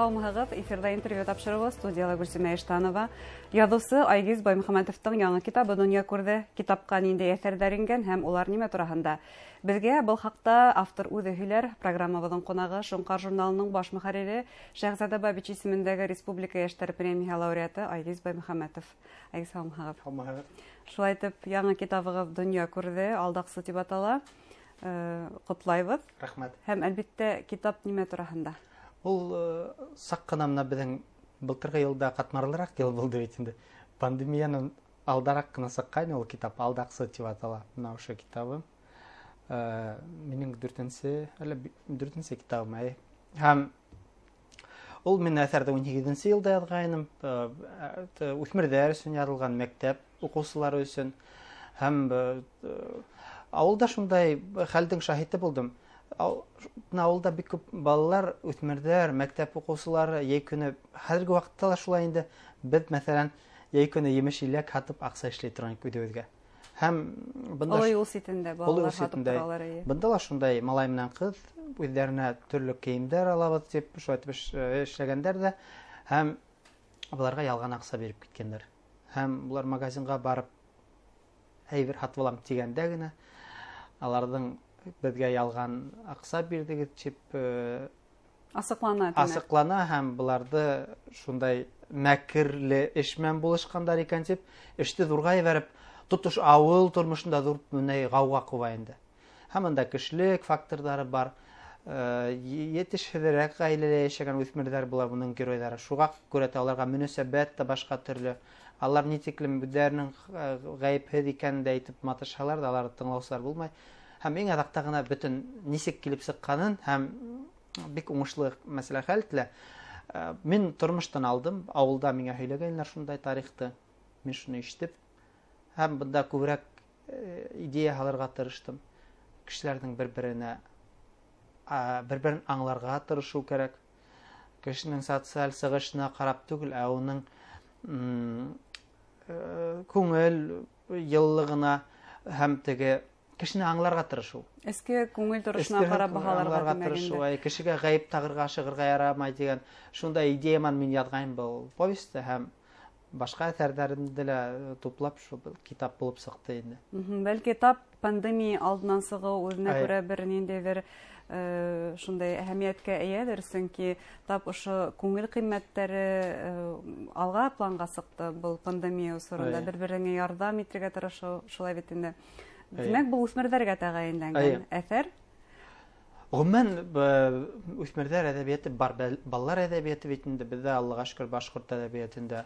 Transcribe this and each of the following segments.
Һаумыһығыҙ! Эфирҙа интервью тапшырыуы, студияла Гөлсимә Иштанова. Яҙыусы Айгиз Баймөхәмәтовтың яңы китабы донъя күрҙе. Китапҡа ниндәй әҫәрҙәр ингән һәм улар нимә тураһында? Беҙгә был хаҡта автор үҙе һөйләр. Программабыҙҙың ҡунағы Шоңҡар журналының баш мөхәррире, Шәһзада Бабич исемендәге Республика йәштәр премияһы лауреаты Айгиз Баймөхәмәтов. Айгиз, һаумыһығыҙ! Һаумыһығыҙ! Шулай итеп, яңы китабығыҙ донъя күрҙе, Алдаҡсы тип атала. Ҡотлайбыҙ. Рәхмәт. Һәм, әлбиттә, китап нимә тураһында? Ул саҡ ҡына бына беҙҙең былтырғы йылда ҡатмарлыраҡ йыл булды бит инде. Пандемиянан алдараҡ ҡына сыҡҡайны ул китап, Алдаҡсы тип атала. Бына ошо китабым. Минең дүртенсе, әллә дүртенсе китабым, әй. Һәм ул мин әҫәрҙе 18-нсе йылда яҙғайным. Үҫмерҙәр өсөн яҙылған, мәктәп уҡыусылары өсөн. Һәм ауылда шундай хәлдең шаһиты булдым. Бына ауылда бик күп балалар, үҫмерҙәр, мәктәп уҡыусылары йәй көнө, хәҙерге ваҡытта ла шулай инде, беҙ, мәҫәлән, йәй көнө емеш-еләк һатып аҡса эшләй торған идек үҙебеҙгә. Һәм бында Оло юл ситендә Оло балалар юл һатып ситендә. торалар, эйе. Бында ла шундай малай менән ҡыҙ үҙҙәренә төрлө кейемдәр алабыҙ тип шулай итеп эшләгәндәр ҙә, һәм быларға ялған аҡса биреп киткәндәр. Һәм былар магазинға барып әйбер һатып алам тигәндә генә аларҙың беҙгә ялған аҡса бирҙегеҙ тип Асыҡлана, тимәк. Асыҡлана, һәм быларҙы шундай мәкерле эш менән булышҡандар икән тип эште ҙурға ебәреп, тотош ауыл тормошонда ҙур бындай ғауға ҡуба инде. Һәм анда кешелек факторҙары бар. Етешһеҙерәк ғаиләлә йәшәгән үҫмерҙәр була бының геройҙары. Шуға күрә тә уларға мөнәсәбәт тә башҡа төрлө. Алар ни тиклем үҙҙәренең ғәйепһеҙ икәнен дә әйтеп маташһалар ҙа, аларҙы тыңлаусылар булмай. Һәм иң аҙаҡта ғына бөтөн нисек килеп сыҡҡанын һәм бик уңышлы мәсьәлә хәл ителә. Мин тормоштан алдым, ауылда миңә һөйләгәннәр шундай тарихты. Мин шуны ишетеп һәм бында күберәк идея һалырға тырыштым. Кешеләрҙең бер-берен аңларға тырышыу кәрәк. Кешенең социаль сығышына ҡарап түгел, ә уның күңел йыллығына һәм теге кешене аңларға тырышыу. Эске күңел торошона Эске ҡарап күңел баһаларға аңларға тимәк тырышыу, инде. әй, кешегә ғәйеп тағырға, ашығырға ярамай тигән шундай идея менән мин яҙғайным был повесте һәм башҡа әҫәрҙәремде лә туплап шул китап булып сыҡты инде. Бәлки тап пандемия алдынан сығыу үҙенә Әй. күрә бер ниндәйҙер шундай әһәмиәткә эйәлер, сөнки тап ошо күңел ҡиммәттәре алға планға сыҡты был пандемия осоронда. Әй. Бер-береңә ярҙам итергә тырышыу, шулай бит инде. Әй. Тимәк, был үҫмерҙәргә тәғәйенләнгән Әй. әҫәр. Ғөмүмән, үҫмерҙәр әҙәбиәте бар, балалар әҙәбиәте бит инде. Беҙҙә, Аллаға шөкөр, башҡорт әҙәбиәтендә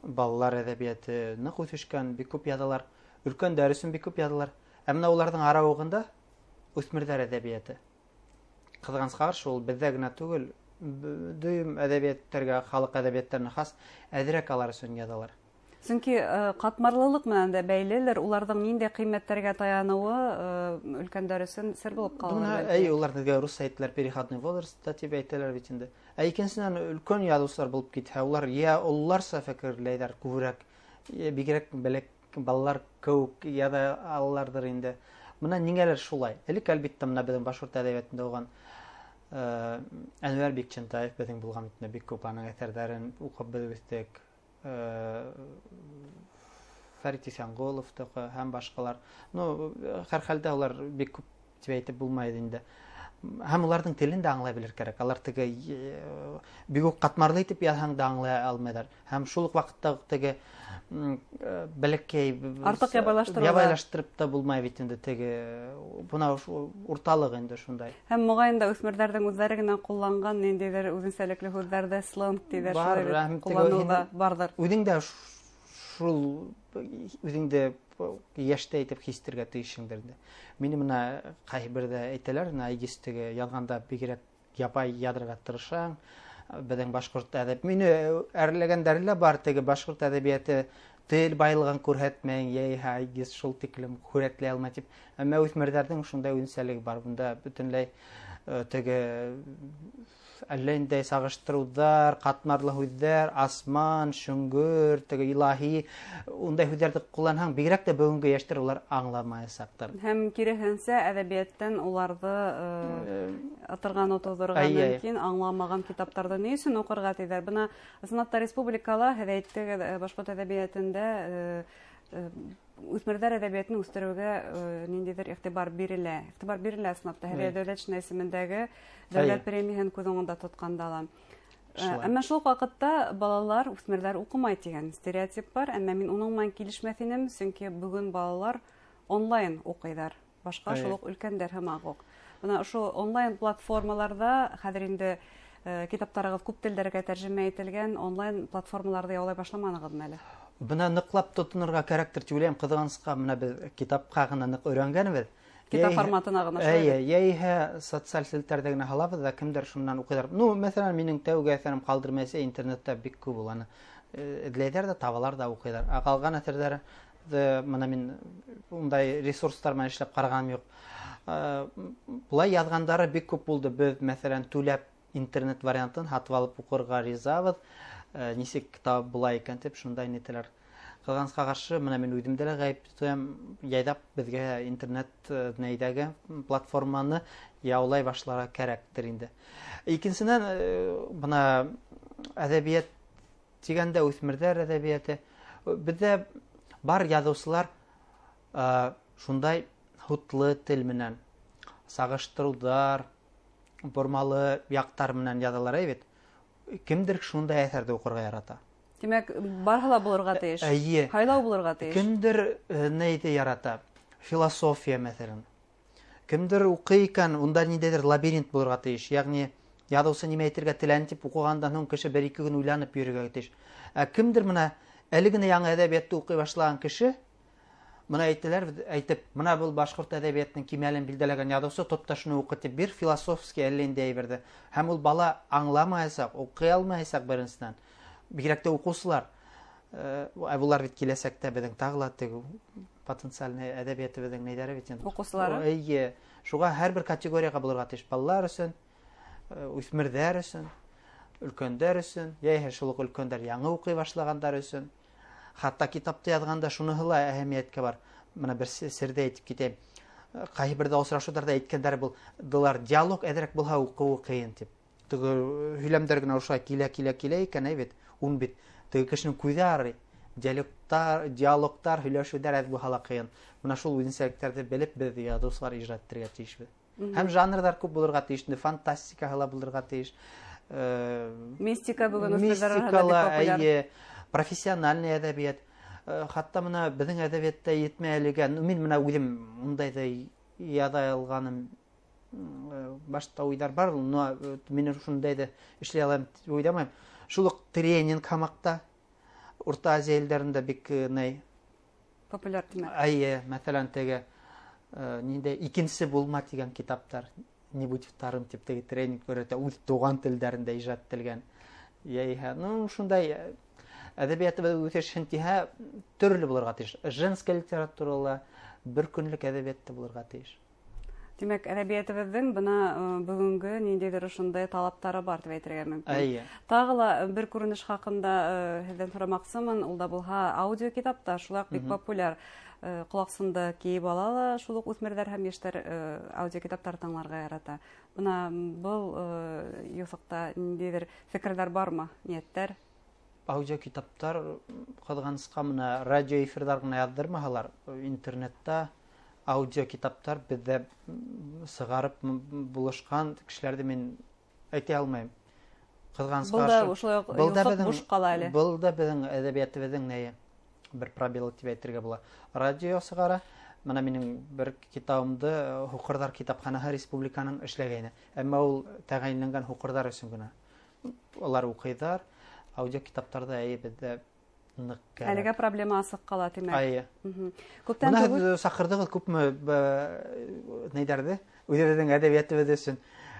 балалар әҙәбиәте ныҡ үҫешкән, бик күп яҙалар. Өлкәндәр өсөн бик күп яҙалар. Ә бына уларҙың арауығында үҫмерҙәр әҙәбиәте. Ҡыҙғанысҡа ҡаршы, ул беҙҙә генә түгел, дөйөм әҙәбиәттәргә, халыҡ әҙәбиәттәренә хас әҙерәк алар өсөн яҙалар. Сөнки ҡатмарлылыҡ менән дә бәйлелер, уларҙың ниндәй ҡиммәттәргә таяныуы өлкәндәр өсөн сер булып ҡалыр, Бына, бәлки. әй, улар беҙгә рус әйтәләр, переходный возраст та тип әйтәләр бит инде. Ә икенсенән, өлкән яҙыусылар булып китһә, улар йә ололарса фекерләйҙәр күберәк, йә бигерәк бәләк балалар кеүек яҙа алаларҙыр инде. Бына ниңәлер шулай. Элек, әлбиттә, бына беҙҙең башҡорт әҙәбиәтендә булған Әнүәр Бикчәнтаев беҙҙең булған бит инде, бик күп аның әҫәрҙәрен уҡып беҙ үҫтек. Фәрит Иҫәнғоловтыҡы һәм башҡалар. Һәр хәлдә улар бик күп тип әйтеп булмай инде. Һәм уларҙың телен дә аңлай белер кәрәк. Алар теге бик үк ҡатмарлы итеп яҙһаң да аңлай алмайҙар. Һәм шул уҡ ваҡытта теге бәләкәй Артыҡ ябайлаштырыу да. ябайлаштырып та булмай бит инде теге, бына ошо урталыҡ инде шундай. Һәм моғайын да үҫмерҙәрҙең үҙҙәре генә ҡулланған ниндәйҙер үҙенсәлекле һүҙҙәрҙе сленг тиҙәр, Бар, шулай бит, һәм теге ҡулланыу һин да барҙыр. Үҙең дә шул үҙеңде йәштә итеп хистергә тейешеңдер инде. Мине бына ҡайһы берҙә әйтәләр, бына Айгиз теге яҙғанда бигерәк ябай яҙырға тырышаң. Беҙҙең башҡорт әҙәб-, мине әрләгәндәре лә бар, теге башҡорт әҙәбиәте тел байлығын күрһәтмәй, йәйһә Айгиз шул тиклем һүрәтләй алмай тип. Әммә үҫмерҙәрҙең шундай үҙенсәлеге бар. Бында бөтөнләй теге Әллә ниндәй сағыштырыуҙар, ҡатмарлы һүҙҙәр, асман, шөңгөр, теге илаһи, ундай һүҙҙәрҙе ҡулланһаң, бигерәк тә бөгөнгө йәштәр улар аңламаясаҡтар. Һәм киреһенсә, әҙәбиәттән уларҙы ытырғаны тыуҙырырға мөмкин, аңламаған китаптарҙы ни өсөн уҡырға тиҙәр. Бына ысынлап та республикала, һеҙ әйттегеҙ, башҡорт әҙәбиәтендә үҫмерҙәр әҙәбиәтен үҫтереүгә ниндәйҙер иғтибар бирелә. Иғтибар бирелә ысынлап та. Һәҙиә Дәүләтшина исемендәге дәүләт премияһын күҙ уңында тотҡанда ла. Әммә шул уҡ ваҡытта балалар, үҫмерҙәр уҡымай тигән стереотип бар, әммә мин уның менән килешмәҫ инем, сөнки бөгөн балалар онлайн уҡыйҙар. Башҡа шул уҡ өлкәндәр һымаҡ уҡ. Бына ошо онлайн платформаларҙа хәҙер инде китаптарығыҙ күп телдәргә тәржемә ителгән, онлайн платформаларҙы яулай башламанығыҙмы әле? Бына ныҡлап тотонорға кәрәктер тип уйлайым. Ҡыҙғанысҡа, бына беҙ китапҡа ғына ныҡ өйрәнгәнбеҙ. Китап форматына ғына шулай. Эйе, йәйһә социаль селтәрҙә генә һалабыҙ ҙа, кемдер шунан уҡыйҙар. Ну, мәҫәлән, минең тәүге әҫәрем Ҡалдырмай әсәй интернетта бик күп ул, аны эҙләйҙәр ҙә, табалар ҙа, уҡыйҙар. Ә ҡалған әҫәрҙәрҙе бына мин ундай ресурстар менән эшләп ҡарағаным юҡ. Былай яҙғандары бик күп булды. Беҙ, мәҫәлән, түләп интернет вариантын һатып алып уҡырға ризабыҙ. Нисек китап була икән тип шундай нитәләр. Ҡыҙғанысҡа ҡаршы, бына мин үҙемдә лә ғәйеп тоям, яйҙап беҙгә интернет нейҙәге платформаны яулай башларға кәрәктер инде. Икенсенән, бына әҙәбиәт тигәндә үҫмерҙәр әҙәбиәте. Беҙҙә бар яҙыусылар шундай һутлы тел менән, сағыштырыуҙар, бормалы яҡтар менән яҙалар бит. Кемдер шундай әҫәрҙе уҡырға ярата. Тимәк, барыһы ла булырға тейеш. Эйе. Һайлау булырға тейеш. Кемдер нейҙе ярата? Философия, мәҫәлән. Кемдер уҡый икән, унда ниндәйҙер лабиринт булырға тейеш. Йәғни яҙыусы нимә әйтергә теләне тип уҡығандан һуң кеше бер-ике көн уйланып йөрөргә тейеш. Ә кемдер бына әле генә яңы әҙәбиәтте уҡый башлаған кеше, бына әйтәләр, әйтеп, бына был башҡорт әҙәбиәтенең кимәлен билдәләгән яҙыусы, тот та шуны уҡы тип бер философский әллә ниндәй әйберҙе. Һәм ул бала аңламаясаҡ, уҡый алмаясаҡ беренсенән. Бигерәк тә уҡыусылар. Ә булар бит киләсәктә беҙҙең тағы ла теге потенциальный әҙәбиәтебеҙҙең нейҙәре бит инде. Уҡыусылары? Эйе. Шуға һәр бер категорияға булырға тейеш. Балалар өсөн, үҫмерҙәр өсөн, өлкәндәр өсөн, йәиһә шул уҡ өлкәндәр яңы уҡый башлағандар өсөн. Хатта китапты яҙғанда шуныһы ла әһәмиәткә бар. Бына бер серҙе әйтеп китәйем. Ҡайһы берҙә осрашыуҙарҙа әйткәндәре был, былар диалог әҙерәк булһа уҡыуы ҡыйын тип. Теге һөйләмдәр генә ошолай килә, килә, килә икән, әй бит, ун бит. Теге кешенең күҙе арый. Диалогтар, диалогтар, һөйләшеүҙәр әҙ булһа ла ҡыйын. Бына шул үҙенсәлектәрҙе белеп беҙ яҙыусылар ижад итергә тейешбеҙ. Һәм жанрҙар күп булырға тейеш, инде фантастикаһы ла булырға тейеш. Мистика бөгөн үҫмерҙәр араһында Мистика ла, бик популяр. эйе, профессиональный әҙәбиәт. Хатта бына беҙҙең әҙәбиәттә етмәй әлегә. Ну, мин бына үҙем ундайҙы яҙа алғаным, башта уйҙар бар, но мин шундайҙы эшләй алам тип уйламайым. Шул уҡ тренинг һамаҡта Урта Азия илдәрендә бик ней популяр тимәк. Эйе, мәҫәлән, теге ниндәй икенсе булма тигән китаптар, не будь вторым тип теге тренинг өйрәтә, үҙ туған телдәрендә ижад ителгән. Йәйһә, ну, шундай әҙәбиәтебеҙ үҫешһен тиһә, төрлө булырға тейеш. Женская литература ла, бер көнлөк әҙәбиәт тә булырға тейеш. Тимәк, әҙәбиәтебеҙҙең бына бөгөнгө ниндәйҙер ошондай талаптары бар тип әйтергә мөмкин. Эйе. Тағы ла бер күренеш хаҡында һеҙҙән һорамаҡсымын, ул да булһа аудио китаптар шулай уҡ бик популяр. Ҡолаҡсынды кейеп ала ла шул уҡ үҫмерҙәр һәм йәштәр аудио китаптар тыңларға ярата. Бына был юҫыҡта ниндәйҙер фекерҙәр бармы, ниәттәр? Аудио китаптар ҡыҙғанысҡа бына радио эфирҙар ғына яҙҙырмаһалар, интернетта аудио китаптар беҙҙә сығарып булышҡан кешеләрҙе мин әйтә алмайым. Ҡыҙғанысҡа Был да ҡаршы. шулай уҡ Был да юҫыҡ беҙҙең буш ҡала әле. Был да беҙҙең әҙәбиәтебеҙҙең нәйе бер пробелы тип әйтергә була. Радио сығара. Бына минең бер китабымды Һуҡырҙар китапханаһы республиканың эшләгәйне. Әммә ул тәғәйенләнгән һуҡырҙар өсөн генә. Улар уҡыйҙар. Аудио китаптарҙа әйе беҙҙә ныҡ кәрәк. Әлегә проблема асыҡ ҡала, тимәк. Әйе. Күптән Бына түгел һеҙ саҡырҙығыҙ күпме, нейҙәрҙе? Үҙебеҙҙең әҙәбиәтебеҙ өсөн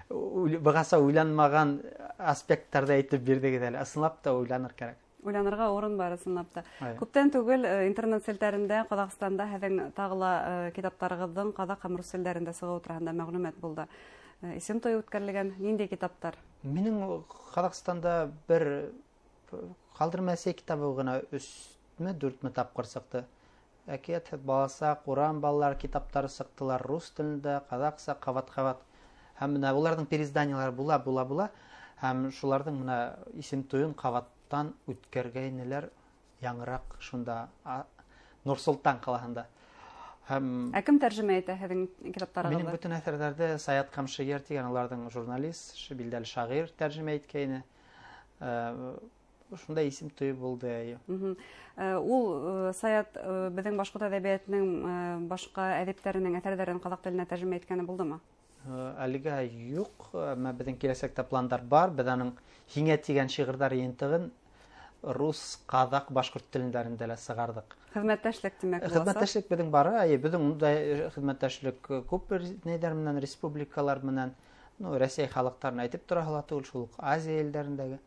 бығаса уйланмаған аспекттарҙы әйтеп бирҙегеҙ әле. Ысынлап та уйланыр кәрәк. Уйланырға урын бар ысынлап та. Әйе. Күптән түгел интернет селтәрендә Ҡаҙағстанда һеҙҙең тағы ла китаптарығыҙҙың ҡаҙаҡ һәм рус телдәрендә сығыуы тураһында мәғлүмәт булды. Исем туйы үткәрелгән. Ниндәй китаптар? Минең Ҡаҙағстанда бер Ҡалдырма әсәй китабы ғына 3-мө, 4-мө тапҡыр сыҡты. Әкиәт, баласаҡ, урам балалар китаптары сыҡтылар рус телендә, ҡаҙаҡса, ҡабат-ҡабат. Һәм бына уларҙың переизданиелары була, була, була. Һәм шуларҙың бына исем туйын ҡабаттан үткәргәйнеләр яңыраҡ шунда, Нур-Солтан ҡалаһында. Һәм Ә кем тәржемә итә һеҙҙең китаптарығыҙҙы? Минең бөтөн әҫәрҙәрҙе Саят Ҡамшыйер тигән уларҙың журналист, билдәле шағир тәржемә иткәйне. Шундай исем туйы булды, әйе. Ул Саят беҙҙең башҡорт әҙәбиәтенең башҡа әҙиптәренең әҫәрҙәрен ҡаҙаҡ теленә тәржемә иткәне булдымы? Әлегә юҡ, әммә беҙҙең киләсәктә пландар бар. Беҙ аның Һиңә тигән шиғырҙар йыйынтығын рус, ҡаҙаҡ, башҡорт телдәрендә лә сығарҙыҡ. Хеҙмәттәшлек тимәк буласа? Хеҙмәттәшлек беҙҙең бары, әйе, беҙҙең ундай хеҙмәттәшлек күп нейҙәр менән, республикалар менән, Рәсәй халыҡтарын әйтеп тораһы ла түгел, шул уҡ Азия илдәрендәге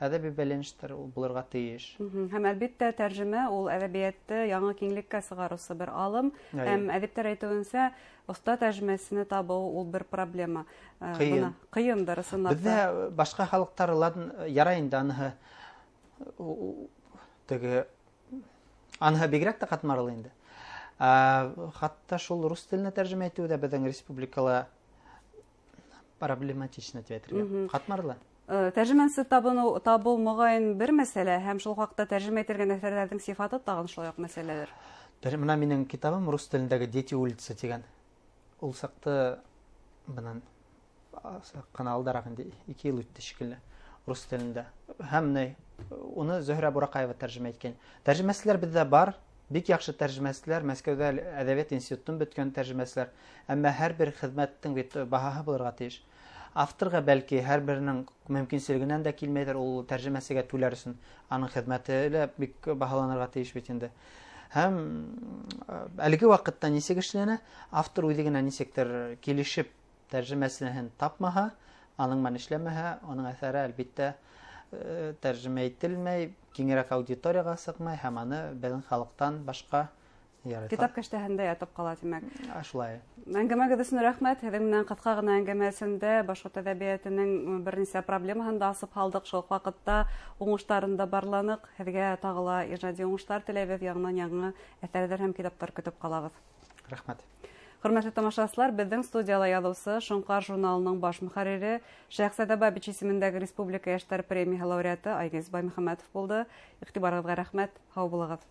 әҙәби бәйләнештәр ул булырға тейеш. Һәм әлбиттә тәржемә ул әҙәбиәтте яңы киңлеккә сығарыусы бер алым. Һәм әҙиптәр әйтеүенсә, оҫта тәржемәсене табыу ул бер проблема. Ҡыйын. Бына ҡыйындыр ысынлап та. Беҙҙә башҡа халыҡтар ладн ярай инде аныһы, теге аныһы бигерәк тә ҡатмарлы инде. Хатта шул рус теленә тәржемә итеү ҙә беҙҙең республикала проблематично тип әйтергә. Ҡатмарлы. Тәржемәсе табыу моғайын бер мәсьәлә, һәм шул хаҡта тәржемә ителгән әҫәрҙәрҙең сифаты тағын шулай уҡ мәсьәләлер. Бына минең китабым рус телендәге Дети улицы тигән. Ул саҡты бынан саҡ ҡына алдараҡ инде 2 йыл үтте шикелле рус телендә. Һәм ни, уны Зөһрә Бураҡаева тәржемә иткән. Тәржемәселәр беҙҙә бар, бик яҡшы тәржемәселәр, Мәскәүҙә әҙәбиәт институтын бөткән тәржемәселәр. Әммә һәр бер хеҙмәттең бит баһаһы булырға тейеш. Авторға бәлки һәр беренең мөмкинселегенән дә килмәйҙер ул тәржемәсегә түләр өсөн. Аның хеҙмәте лә бик баһаланырға тейеш бит инде. Һәм әлеге ваҡытта нисек эшләнә? Автор үҙе генә нисектер килешеп тәржемәсеһен тапмаһа, аның менән эшләмәһә, уның әҫәре әлбиттә тәржемә ителмәй, киңерәк аудиторияға сыҡмай һәм аны беҙҙең халыҡтан башҡа ярата. Китап кәштәһендә ятып ҡала, тимәк. Шулай. Әңгәмәгеҙ өсөн рәхмәт. Һеҙҙең менән ҡыҫҡа ғына әңгәмәсендә башҡорт әҙәбиәтенең бер нисә проблемаһын да асып һалдыҡ, шул уҡ ваҡытта уңыштарын да барланыҡ. Һеҙгә тағы ла ижади уңыштар теләйбеҙ, яңынан-яңы әҫәрҙәр һәм китаптар көтөп ҡалабыҙ. Рәхмәт. Хөрмәтле тамашасылар, беҙҙең студияла яҙыусы Шоңҡар журналының баш мөхәррире, Шәһзада Бабич исемендәге Республика йәштәр премияһы лауреаты Айгиз Баймөхәмәтов булды. Иғтибарығыҙға рәхмәт. Һау булығыҙ.